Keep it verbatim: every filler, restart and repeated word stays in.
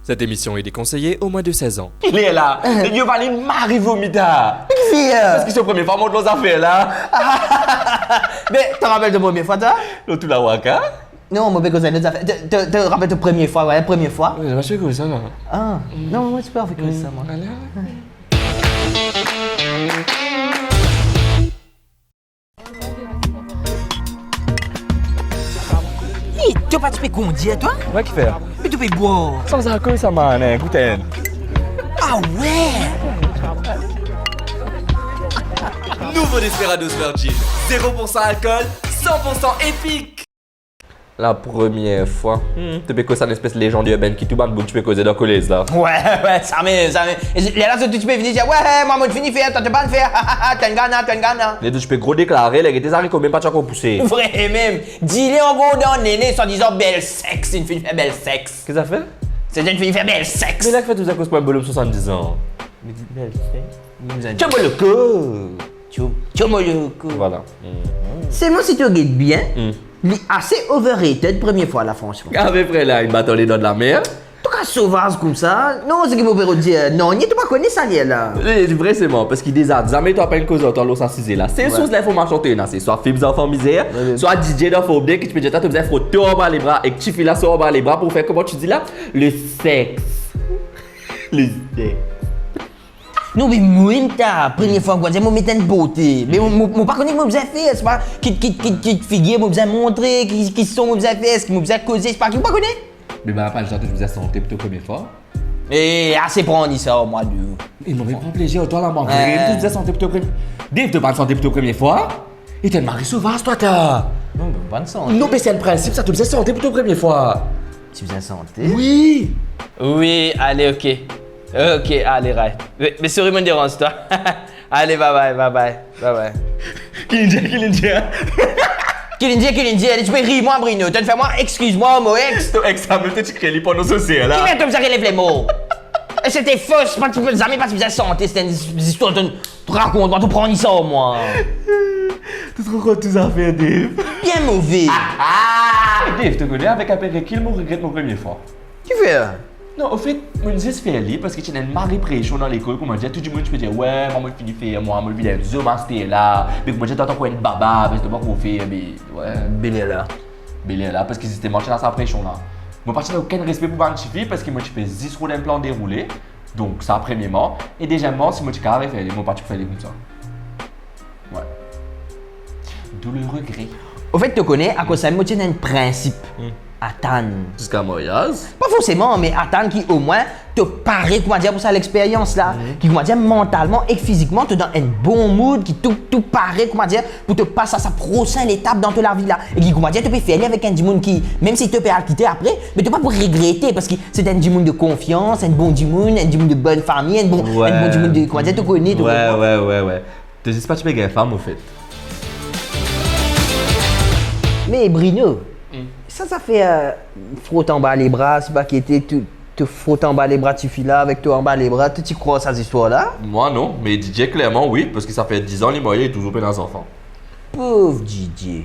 Cette émission est déconseillée aux moins de seize ans. Li la, li, li va vinn mari vomi ta. Me ki fer? Parski se premie fwa mo dan zafer la. Me, to rapel to premie fwa, twa? Lot tou la waka. Non, mo pe koz enn lot zafer. To, to, to rapel to premie fwa, wi, premie fwa? Wi, mo ti pe koz sa la. Ah, non, mo ti pe anvi koz sa, mwa. Ala. Hey, to pa ti pe kondir, twa? Wi, ki fer? Me to pe bwar. San alkol sa, man, hein, gout enn. Ah wi! Nouveau Desperados Virgin, zéro pour cent alcool, cent pour cent épique. La premie fwa, hmm, to pe koz sa enn espes lezand irbenn ki tou bann boug ti pe koze dan kolez la. Wi, wi, samem, samem. E lerla zot tou ti pe vini dir, wi, mwa mo fini fer, twa to pa'nn fer, ha, ha, ha, twa enn gana, twa enn gana. Lerla tou ti pe gro deklare, ler gete zariko mem pa ti ankor pouse. Vre mem. Dile ankor dan nene, swadizan bel sex, inn fini fer bel sex. Ki zafer? Se inn fini fer bel sex. Me la ki fer tou sa koz pou enn bolom swasanndiz an. Me di bel sex. Tchomoloko. Tcho-, tchomoloko. Vwala. Selman si to get bien, hmm, li ase overrated premie fwa la, fransman. Apepre la, inn bat dan ledan lame. To kapav sovaz koumsa. Non, seki mo pe dir, non, to pa kone sa lerla. Li, li vre selman, parski deza, zame to pa'nn koz ar twa lor sa size la. Sel sours linformasion to ena, se swa fim zanfan mizer, wi, wi, swa D J dan Forbes Day ki ti pe dir twa to bizin frot to anba lebra ek tifi la so anba lebra pou fer, kouma ti dir la, le sex. Le sex. Non, me mwa mem ta, premie fwa, koumadir mo met enn bote. Me mo, mo, mo pa kone ki mo bizin fer, se pa ki, ki, ki, ki figir mo bizin montre, ki, ki son mo bizin fer, ki mo bizin koze, se pa ki, mo pa kone. Me bann pa dimoun, to bizin sante pou to premie fwa. E ase pran sa, mwa de. E mo mem pran plezir twa la, mwa, eh, vremem to bizin sante pou to premie. Dave, to pa'nn sante pou to premie fwa? E to enn mari sovaz twa ta. Non, mo pa'nn sante. Non, me se enn prinsip sa, to bizin sante pou to premie fwa. Ti bizin sante? Wi. Wi, ale, ok. Ok, ale, right. Me, me sorry, mo'nn deranz twa. Ale, bye bye, bye bye, bye bye. Ki linn dir, ki linn dir? Ki linn dir, ki linn dir? Li ti pe rir mwa, Bruno. To'nn fer mwa, exkiz mwa, mo ex. To ex sa mem to ti krie li pandan so ser la. Kifer to bizin relev lemor? E se ti fos, pa ti, zame pa ti bizin sante, se enn zis-, zistwar to'nn rakont mwa, to pran sa ar mwa. To tro kont tou zafer, Dave. Bien move. Ah, ah! Dave, to kone, avek inpe rekil, mo regret mo premie fwa. Kifer? Non, anfet, mo'nn zis fer li parski ti ena enn mari presion dan lekol, koumadir, tou dimoun ti pe dir, wi, mwa mo fini fer, mwa mo vinn enn zom aster la, me koumadir, twa to ankor enn baba, me to pa ankor fer, me, wi. Be lerla. Be lerla, parski zisteman ti ena sa presion la. Mo pa ti ena okenn respe pou bann tifi, parski mo ti pe zis rod enn plan deroule. Donk sa, premieman. E dezieman, si mo ti kapav refer li, mo pa ti pou fer li koumsa. Wi. Douloureux regret. Anfet, to kone, akoz sa, mo ti ena enn prinsip. Hmm. Atann. Ziska maryaz? Pa forseman, me atann ki omwin to pare, koumadir, pou sa lexperyans la. Hmm. Ki, koumadir, mantalman ek fizikman, to dan enn bon mood, ki tou, tou pare, koumadir, pou to pas a sa prosin letap dan to lavi la. E ki, koumadir, to pe fer li avek enn dimoun ki, mem si to pe al kite apre, me to pa pou regrete, parski se enn dimoun de konfians, enn bon dimoun, enn dimoun de bonn fami, enn bon, wi, enn bon dimoun de, koumadir, to kone, to konpran. Wi, wi, wi, wi. To zis pa ti pe gagn fam, anfet. Me Bruno, hmm, sa zafer, euh, frot anba lebra, sipa ki ete, to, to frot anba lebra tifi la avek to anba lebra, to ti krwar sa zistwar la? Mwa non, me Didier klerman wi, parski sa fer diz an li marye, li touzour pena zanfan. Pov Didier.